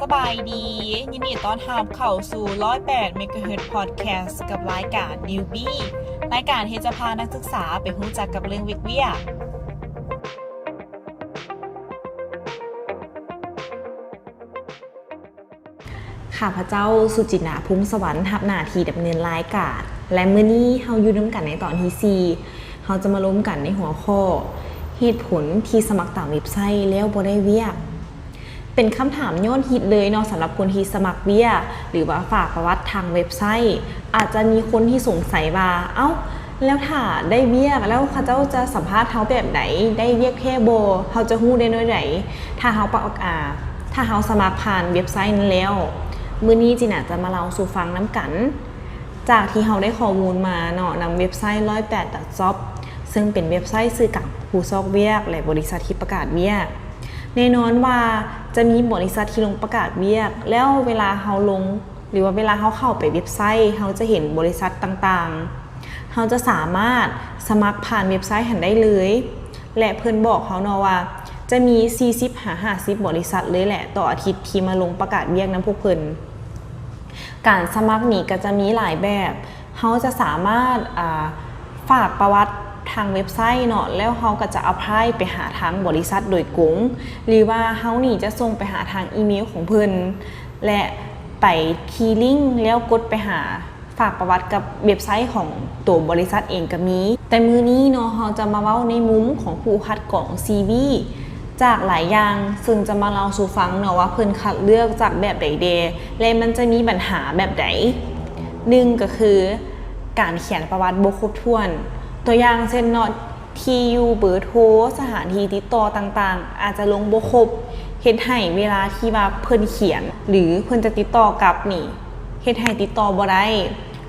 ສະບາຍດີ, ຍິນດີຕ້ອນຮັບເຂົ້າສູ່ ຮ້ອຍແປດ ເມກາເຮີດ ພອດແຄສ ກັບລາຍການ Newbie ລາຍການທີ່ຈະພານັກສຶກສາໄປຮູ້ຈັກກັບເລື່ອງວຽກໆ. ຂ້າພະເຈົ້າ ສຸຈິນາ ພົງສະຫວັນ ຮັບໜ້າທີ່ດຳເນີນລາຍການ ແລະ ມື້ນີ້ເຮົາຢູ່ນຳກັນໃນຕອນທີສີ່ ເຮົາຈະມາລົມກັນໃນຫົວຂໍ້ ເຫດຜົນທີ່ສະໝັກຕາມເວັບໄຊແລ້ວບໍ່ໄດ້ວຽກ. ເປັນຄຳຖາມຍອດຮິດເລີຍເນາະ ສຳລັບຄົນທີ່ສະໝັກວຽກ ຫຼືວ່າຝາກປະຫວັດທາງເວັບໄຊ. ອາດຈະມີຄົນທີ່ສົງໄສວ່າ ເອົ້າ ແລ້ວຖ້າໄດ້ວຽກແລ້ວ ເຂົາເຈົ້າຈະສຳພາດເຮົາແບບໃດ? ໄດ້ວຽກແທ້ບໍ່? ເຮົາຈະຮູ້ໄດ້ແນວໃດ ຖ້າເຮົາປະ ອາ ຖ້າເຮົາສະໝັກຜ່ານເວັບໄຊນັ້ນແລ້ວ? ມື້ນີ້ຈິນາຈະມາເລົ່າສູ່ຟັງນຳກັນ ຈາກທີ່ເຮົາໄດ້ຂໍ້ມູນມາເນາະ ນຳເວັບໄຊ ຮ້ອຍແປດ ດອດ ຈອບ ເຊິ່ງເປັນເວັບໄຊສື່ກາງຜູ້ຊອກວຽກ ແລະ ບໍລິສັດທີ່ປະກາດວຽກ. ແນ່ນອນວ່າຈະມີບໍລິສັດທີ່ລົງປະກາດວຽກ ແລ້ວເວລາເຮົາລົງ ຫຼືວ່າເວລາເຮົາເຂົ້າໄປເວັບໄຊ ເຮົາຈະເຫັນບໍລິສັດຕ່າງໆ ເຮົາຈະສາມາດສະໝັກຜ່ານເວັບໄຊຫັ້ນໄດ້ເລີຍ ແລະ ເພິ່ນບອກເຮົາເນາະວ່າ ຈະມີສີ່ສິບຫາຫ້າສິບບໍລິສັດເລີຍແຫຼະ ຕໍ່ອາທິດທີ່ມາລົງປະກາດວຽກນຳພວກເພິ່ນ. ການສະໝັກນີ້ກໍຈະມີຫຼາຍແບບ ເຮົາຈະສາມາດ ອາ ຝາກປະຫວັດທາງເວັບໄຊເນາະ ແລ້ວເຮົາກໍຈະ apply ໄປຫາທາງບໍລິສັດໂດຍກົງ ຫຼືວ່າເຮົານີ້ຈະສົ່ງໄປຫາທາງອີເມວຂອງເພິ່ນ ແລະ ໄປທີ່ລິ້ງ ແລ້ວກົດໄປຫາ ຝາກປະຫວັດກັບເວັບໄຊຂອງໂຕບໍລິສັດເອງກໍມີ. ແຕ່ມື້ນີ້ເນາະ ເຮົາຈະມາເວົ້າໃນມຸມຂອງຜູ້ຄັດກອງຊີວີຈາກຫຼາຍຢ່າງ ເຊິ່ງຈະມາເລົ່າສູ່ຟັງເນາະວ່າເພິ່ນຄັດເລືອກຈາກແບບໃດແດ່ ແລະ ມັນຈະມີບັນຫາແບບໃດ. ໜຶ່ງ ກໍຄືການຂຽນປະຫວັດບໍ່ຄົບຖ້ວນ. ຕົວຢ່າງເຊັ່ນເນາະ ທີ່ຢູ່, ເບີໂທ, ສະຖານທີ່ຕິດຕໍ່ຕ່າງໆ ອາດຈະລົງບໍ່ຄົບ, ເຮັດໃຫ້ເວລາທີ່ວ່າເພິ່ນຂຽນ ຫຼື ເພິ່ນຈະຕິດຕໍ່ກັບນີ້ ເຮັດໃຫ້ຕິດຕໍ່ບໍ່ໄດ້.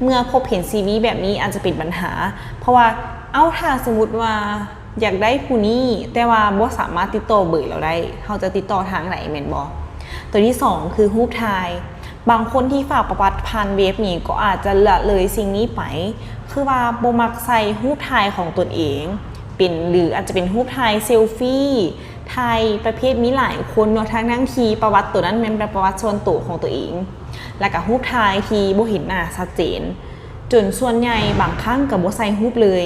ເມື່ອພົບເຫັນຊີວີແບບນີ້ອາດຈະເປັນບັນຫາ ເພາະວ່າ ເອົ້າ ຖ້າສົມມຸດວ່າຢາກໄດ້ຜູ້ນີ້ ແຕ່ວ່າບໍ່ສາມາດຕິດຕໍ່ເບີລາວໄດ້ ເຮົາຈະຕິດຕໍ່ທາງໃດແມ່ນບໍ່? ຕົວທີສອງ ຄືຮູບຖ່າຍ. ບາງຄົນທີ່ຝາກປະຫວັດຜ່ານເວັບນີ້ກໍອາດຈະລະເລີຍສິ່ງນີ້ໄປ ຄືວ່າບໍ່ມັກໃສ່ຮູບຖ່າຍຂອງຕົນເອງ ເປັນ ຫຼື ອາດຈະເປັນຮູບຖ່າຍເຊລຟີ ຖ່າຍປະເພດມີຫຼາຍຄົນເນາະ ທັງໆທີ່ປະຫວັດໂຕນັ້ນແມ່ນປະຫວັດສ່ວນໂຕຂອງຕົວເອງ ແລ້ວກະຮູບຖ່າຍທີ່ບໍ່ເຫັນໜ້າຊັດເຈນ ຈົນສ່ວນໃຫຍ່ບາງຄັ້ງກໍບໍ່ໃສ່ຮູບເລີຍ.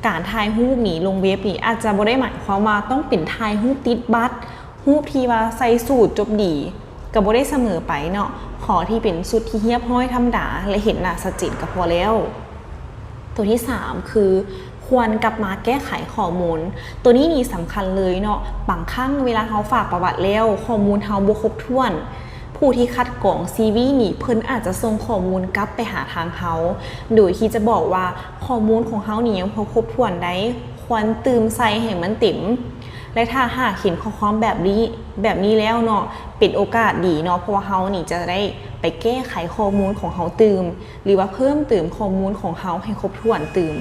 ການຖ່າຍຮູບນີ້ລົງເວັບນີ້ອາດຈະບໍ່ໄດ້ໝາຍຄວາມວ່າຕ້ອງເປັນຖ່າຍຮູບຕິດບັດ ຮູບທີ່ວ່າໃສ່ສູດຈົບດີ ກໍບໍ່ໄດ້ສະເໝີໄປເນາະ ຂໍທີ່ເປັນຊຸດທີ່ຮຽບຮ້ອຍທຳມະດາ ແລະ ເຫັນໜ້າຊັດເຈນກໍພໍແລ້ວ. ຕົວທີສາມ ຄື ຄວນກັບມາແກ້ໄຂຂໍ້ມູນ. ຕົວນີ້ນີ້ສຳຄັນເລີຍເນາະ ບາງຄັ້ງເວລາເຮົາຝາກປະຫວັດແລ້ວ ຂໍ້ມູນເຮົາບໍ່ຄົບຖ້ວນ ຜູ້ທີ່ຄັດກອງຊີວີນີ້ ເພິ່ນອາດຈະສົ່ງຂໍ້ມູນກັບໄປຫາທາງເຮົາ ໂດຍທີ່ຈະບອກວ່າ ຂໍ້ມູນຂອງເຮົານີ້ຍັງບໍ່ຄົບຖ້ວນໃດ ຄວນຕື່ມໃສ່ໃຫ້ມັນເຕັມ. ແລະ ຖ້າຫາກເຫັນຂໍ້ຄວາມແບບນີ້ ແບບນີ້ແລ້ວເນາະ ເປັນໂອກາດດີເນາະ ເພາະວ່າເຮົານີ້ຈະໄດ້ໄປແກ້ໄຂຂໍ້ມູນຂອງເຮົາຕື່ມ ຫຼືວ່າເພີ່ມເຕີມຂໍ້ມູນຂອງເຮົາໃຫ້ຄົບຖ້ວນຕື່ມ.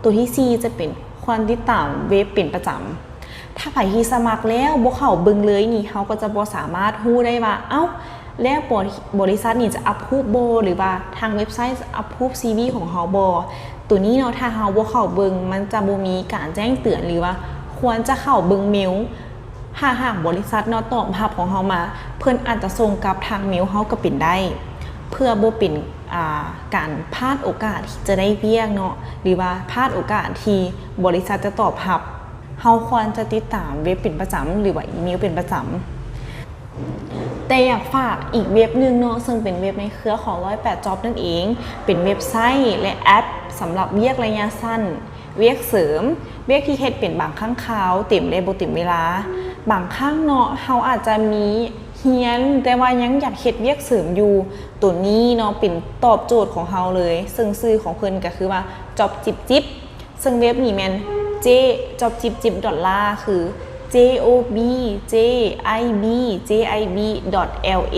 ຕົວທີສີ່ ຈະເປັນຄວນຕິດຕາມເວັບເປັນປະຈຳ. ຖ້າໃຜທີ່ສະໝັກແລ້ວບໍ່ເຂົ້າເບິ່ງເລີຍນີ້ ເຮົາກໍຈະບໍ່ສາມາດຮູ້ໄດ້ວ່າ ເອົ້າ ແລ້ວບໍ ບໍລິສັດນີ້ຈະອັບພຣູບບໍ່ ຫຼືວ່າທາງເວັບໄຊຈະອັບພຣູບຊີວີຂອງເຮົາບໍ່? ໂຕນີ້ເນາະ ຖ້າເຮົາບໍ່ເຂົ້າເບິ່ງ ມັນຈະບໍ່ມີການແຈ້ງເຕືອນ ຫຼືວ່າຄວນຈະເຂົ້າເບິ່ງເມວ. ຖ້າຫາກບໍລິສັດເນາະຕອບຮັບຂອງເຮົາມາ ເພິ່ນອາດຈະສົ່ງກັບທາງເມວເຮົາກໍເປັນໄດ້ ເພື່ອບໍ່ເປັນ ອາ ການພາດໂອກາດທີ່ຈະໄດ້ວຽກເນາະ ຫຼືວ່າພາດໂອກາດທີ່ບໍລິສັດຈະຕອບຮັບ. ເຮົາຄວນຈະຕິດຕາມເວັບເປັນປະຈຳ ຫຼືວ່າອີເມວເປັນປະຈຳ. ແຕ່ຢາກຝາກອີກເວັບໜຶ່ງເນາະ ເຊິ່ງເປັນເວັບໃນເຄືອຂອງ ຮ້ອຍແປດ Job ນັ້ນເອງ ເປັນເວັບໄຊ ແລະ ແອັບສຳລັບວຽກໄລຍະສັ້ນ, ວຽກເສີມ, ວຽກທີ່ເຮັດເປັນບາງຄັ້ງຄາວ, ເຕັມ ແລະ ບໍ່ເຕັມເວລາ. ບາງຄັ້ງເນາະ ເຮົາອາດຈະມີຮຽນ ແຕ່ວ່າຍັງຢາກເຮັດວຽກເສີມຢູ່. ໂຕນີ້ເນາະ ເປັນຕອບໂຈດຂອງເຮົາເລີຍ ເຊິ່ງຊື່ຂອງເພິ່ນກໍຄືວ່າ Job ຈິບຈິບ ເຊິ່ງເວັບນີ້ແມ່ນ J Job ຈິບຈິບ Dollar ຄື J O B J I B J I B dot L A.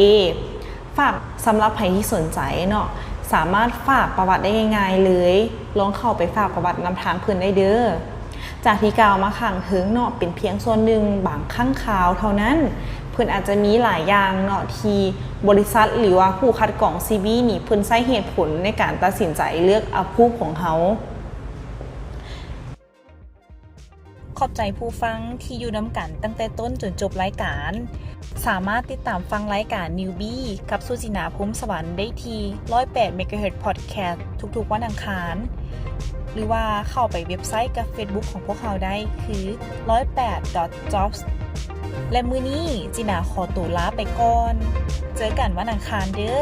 ຝາກ ສຳລັບໃຜທີ່ສົນໃຈເນາະ ສາມາດຝາກປະຫວັດໄດ້ງ່າຍໆເລີຍ ລອງເຂົ້າໄປຝາກປະຫວັດນຳທາງເພິ່ນໄດ້ເດີ້. ຈາກທີ່ກ່າວມາຂ້າງເທິງເນາະ ເປັນພຽງສ່ວນໜຶ່ງບາງຄັ້ງຄາວເທົ່ານັ້ນ. ເພິ່ນອາດຈະມີຫຼາຍຢ່າງເນາະ ທີ່ບໍລິສັດ ຫຼືວ່າຜູ້ຄັດກອງຊີວີນີ້ ເພິ່ນໃຊ້ເຫດຜົນໃນການຕັດສິນໃຈເລືອກອັບພຣູບຂອງເຮົາ. ຂອບໃຈຜູ້ຟັງທີ່ຢູ່ນຳກັນຕັ້ງແຕ່ຕົ້ນຈົນຈົບລາຍການ. ສາມາດຕິດຕາມຟັງລາຍການ Newbie ກັບສຸຈິນາ ພູມສະຫວັນ ໄດ້ທີ່ ຮ້ອຍແປດ ເມກາເຮີດ ພອດແຄສ ທຸກໆວັນອັງຄານ ຫຼືວ່າເຂົ້າໄປເວັບໄຊ ກັບ Facebook ຂອງພວກເຮົາໄດ້ຄື ຮ້ອຍແປດ ດອດ ຈອບ ແລະ ມື້ນີ້ຈິນາຂໍໂຕລາໄປກ່ອນ. ເຈີກັນວັນອັງຄານເດີ້.